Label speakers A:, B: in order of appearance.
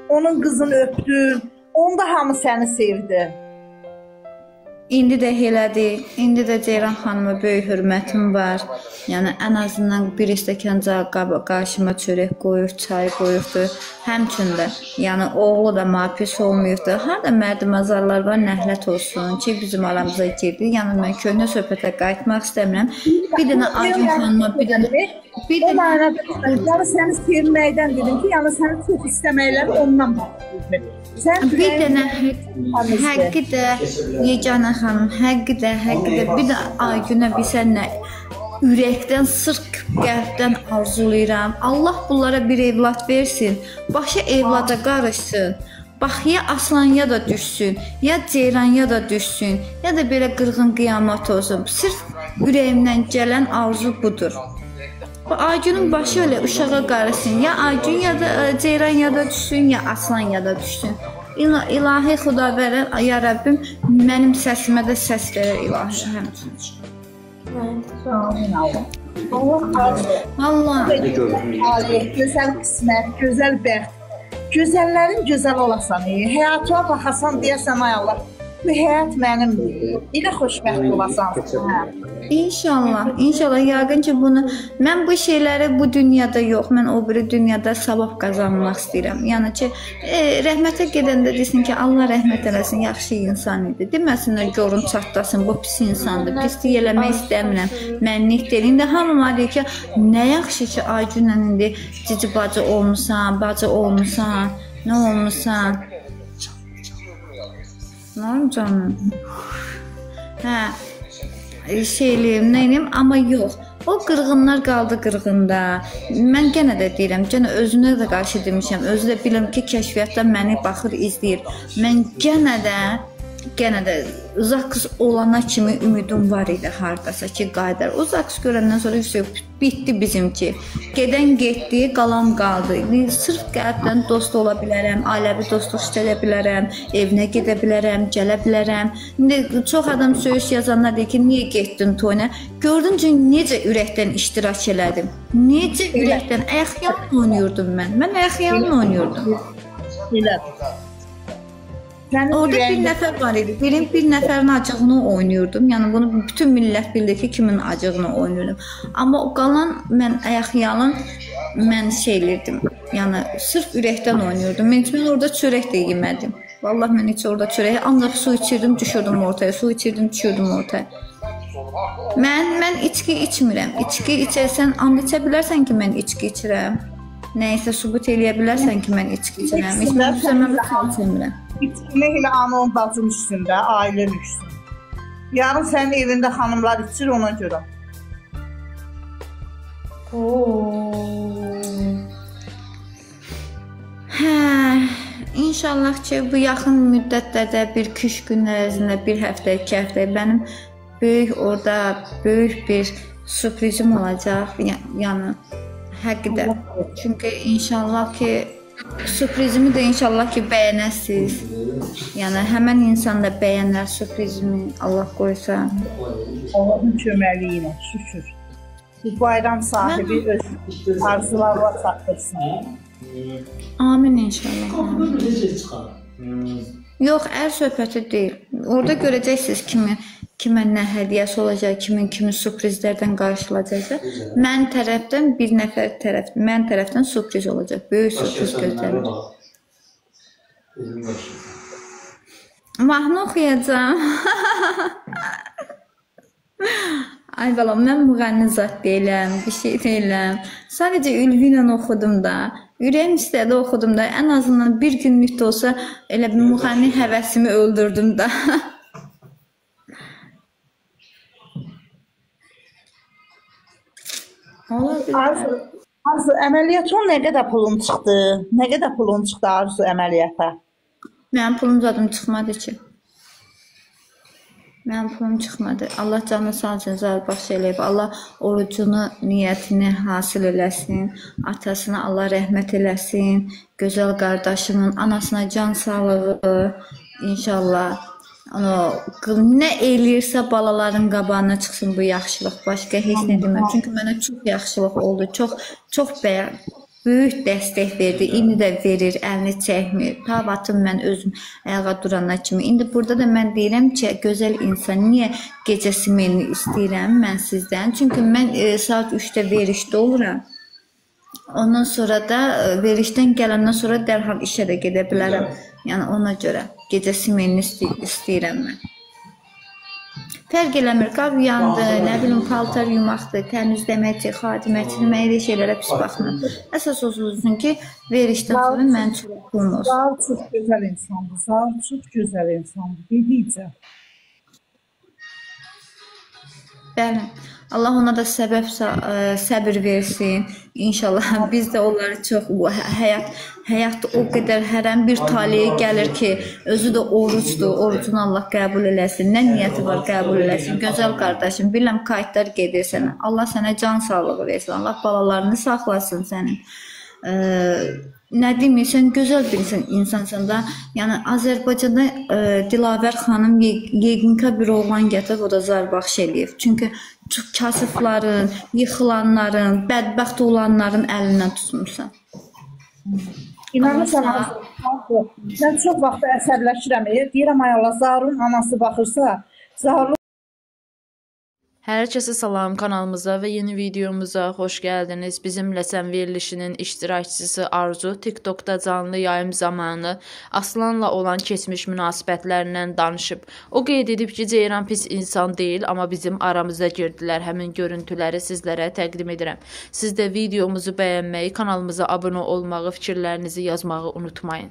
A: Onun qızını öpdün. Onda hamı səni sevdi.
B: İndi də elədir. İndi də Ceyran xanıma böyük hörmətim var. Yəni ən azından bir stəkan qarşıma çörək qoyur, çay qoyurdu. Həmçinin də, yəni oğlu da mənə pis olmayıbdı. Harda mərdimazarlar var, nəhlət olsun ki, bizim aramıza girdi. Yəni mən köhnə söhbətə qayıtmaq istəmirəm. Bir dənə Aygün xanıma, bir dənə bir
A: O
B: dənə
A: mənada yəni səni sevməkdən dedim ki, yəni səni çox istəməkləri ondan başlayır. Sən
B: bir dənə
A: təmizdir.
B: həqqi də Yeganə xanım, həqqi də, həqqi də bir də Aygünə bilsən nə ürəkdən, sırf qəlbdən arzulayıram. Allah bunlara bir evlad versin. Başı evlada qarışsın. Bax ya Aslanya da düşsün, ya Ceyranya da düşsün, ya da belə qırğın qiyamat olsun. Sırf ürəyimdən gələn arzu budur. Bu Aygünün başı elə uşağa qarışsın. Ya Aygün ya da Ceyran ya da düşsün, ya Aslan ya da düşsün. İlahi Xudavərə, ya Rəbbim, mənim səsimə də səs verər ilahi həmçinin.
A: Amin Allah. Allah arzu.
B: Vallahi
A: Gözəl qismət, gözəl bəxt. Gözəllərin gözəl olasan, həyatına baxasan deyəsən ay Allah, bu həyat mənimdir. Elə xoşbəxt olasan. Hə.
B: İnşallah, inşallah yəqin ki bunu mən bu şeyləri bu dünyada yox, mən o biri dünyada savab qazanmaq istəyirəm. Yəni ki, rəhmətə gedəndə desin ki, Allah rəhmət eləsin, yaxşı insan idi. Deməsinlər görüm çatlasın, bu pis insandır. Pislik eləmək istəmirəm. Mənlik deyil. İndi hamı mənə deyir ki, nə yaxşı ki, Aygünlə indi cici bacı olmusan, bacı olmusan, nə olmusan? Nə olum canım? Hə. Şey eləyim, nə eləyim, amma yox. O qırğınlar qaldı qırğında. Mən genə də deyirəm, genə özünə də qarşı demişəm. Özü də bilirəm ki, kəşfiyyatda məni baxır, izləyir. Mən genə də zaks olana kimi ümidim var idi hardasa ki, qayıdar. O zaks görəndən sonra bitdi bizimki. Gedən getdi, qalan qaldı. İndi sırf qəlbdən dost ola bilərəm, ailəvi dostluq işlədə bilərəm, evinə gedə bilərəm, gələ bilərəm. İndi çox adam söyüş yazanlar deyir ki, niyə getdin toyuna? Gördün ki, necə ürəkdən iştirak elədim. Necə ürəkdən ayaqyanla oynuyordum mən. Mən ayaqyanla oynuyordum.
A: Elədir. Sənin
B: Orada bir
A: ürəyində
B: nəfər var idi. Bir nəfərin acığını oynuyordum. Yəni bunu bütün millət bildi ki, kimin acığını oynuyordum. Amma o qalan mən ayaqyalın mən şey elirdim. Yəni sırf ürəkdən oynuyordum. Mən orada çörək də yemədim. Vallahi mən heç orada çörək ancaq su içirdim, düşürdüm ortaya. Su içirdim, düşürdüm ortaya. Mən içki içmirəm. İçki içərsən, and içə bilərsən ki, mən içki içirəm. Nəysə sübut eləyə bilərsən ki, mən içki içirəm. İçmirəm, mən çay içmirəm.
A: İçkini elə ananın bacın üstündə, ailen üstündə. Yarın sənin evində xanımlar içir ona görə.
B: Hə, inşallah ki, bu yaxın müddətlərdə bir 2-3 gün ərzində, bir həftə, 2 həftə mənim böyük orada böyük bir sürprizim olacaq. Yəni həqiqətən. Çünki inşallah ki sürprizimi də inşallah ki bəyənəsiz. Yəni həmən insan da bəyənər sürprizimi, Allah qoysa.
A: Allahın köməliyi ilə, şükür. Bu bayram sahibi öz arzularına çatdırsın.
B: Amin inşallah. Amin. Yox, ər söhbəti deyil. Orada görəcəksiniz kimə nə hədiyyəsi olacaq, kimin kimi sürprizlərdən qarşılayacaqsa. Mən tərəfdən bir nəfər tərəf, mən tərəfdən sürpriz olacaq. Böyük sürpriz gözlənilir. Mahnı oxuyacağam. Ay balam, mən müğənni zat deyiləm, bir şey deyiləm. Sadəcə ülvi ilə oxudum da. Ürəyim istədi oxudum da. Ən azından bir günlük də olsa elə bir müğənni həvəsimi öldürdüm də. Ola bilər.
A: Arzu, əməliyyatın nə qədər pulun çıxdı? Nə qədər pulun çıxdı Arzu əməliyyata?
B: Mənim pulum zadım çıxmadı ki. Mənim pulum çıxmadı. Allah canını sağ olsun, zar baxş eləyib. Allah orucunu, niyyətini hasil eləsin. Atasına Allah rəhmət eləsin. Gözəl qardaşımın anasına can sağlığı inşallah. Nə eləyirsə balaların qabağına çıxsın bu yaxşılıq. Başqa heç nə deməm. Çünki mənə çox yaxşılıq oldu. Çox, çox bəyən. Böyük dəstək verdi, indi də verir, əlini çəkmir. Tabatım mən özüm ayağa durana kimi. İndi burada da mən deyirəm ki, gözəl insan, niyə gecə simenini istəyirəm mən sizdən? Çünki mən saat 3-də verişdə oluram. Ondan sonra da verişdən gələndən sonra dərhal işə də gedə bilərəm. Yəni ona görə gecə simenini istəyirəm mən. Fərq eləmir, qab yandı, nə bilim, paltar yumaqdır, təmizləməkdir, xadiməçilik, mən elə şeylərə pis baxmıram. Əsas olsun ki, verişdən sonra mənim üçün pulum olsun.
A: Zaur çox gözəl insandır, Zaur çox gözəl insandır, dedikcə.
B: Bəli, Allah ona da səbir versin. İnşallah biz də onları çox, həyat o qədər hərəm bir taleyə gəlir ki, özü də orucdur, orucunu Allah qəbul eləsin. Nə niyyəti var qəbul eləsin. Gözəl qardaşım, bilirəm kayıtlar gedir sənə. Allah sənə can sağlığı versin, Allah balalarını saxlasın sənin. Nə deyim, sən gözəl bir insansan da. Yəni Azərbaycanda Dilavər xanım yeqinka bir oğlan gətirib, o da zarbaxş eləyib. Çünki çox kasıbların, yıxılanların, bədbəxt olanların əlindən tutmuşsan.
A: İnanırsan, mən çox vaxt əsəbləşirəm. Deyirəm, ay Allah, Zaurun anası baxırsa, Zaurun.
C: Hər kəsə salam, kanalımıza və yeni videomuza xoş gəldiniz. Bizimlə sən verilişinin iştirakçısı Arzu TikTokda canlı yayım zamanı Aslanla olan keçmiş münasibətlərindən danışıb. O qeyd edib ki, Ceyran pis insan deyil, amma bizim aramıza girdilər. Həmin görüntüləri sizlərə təqdim edirəm. Siz də videomuzu bəyənməyi, kanalımıza abunə olmağı, fikirlərinizi yazmağı unutmayın.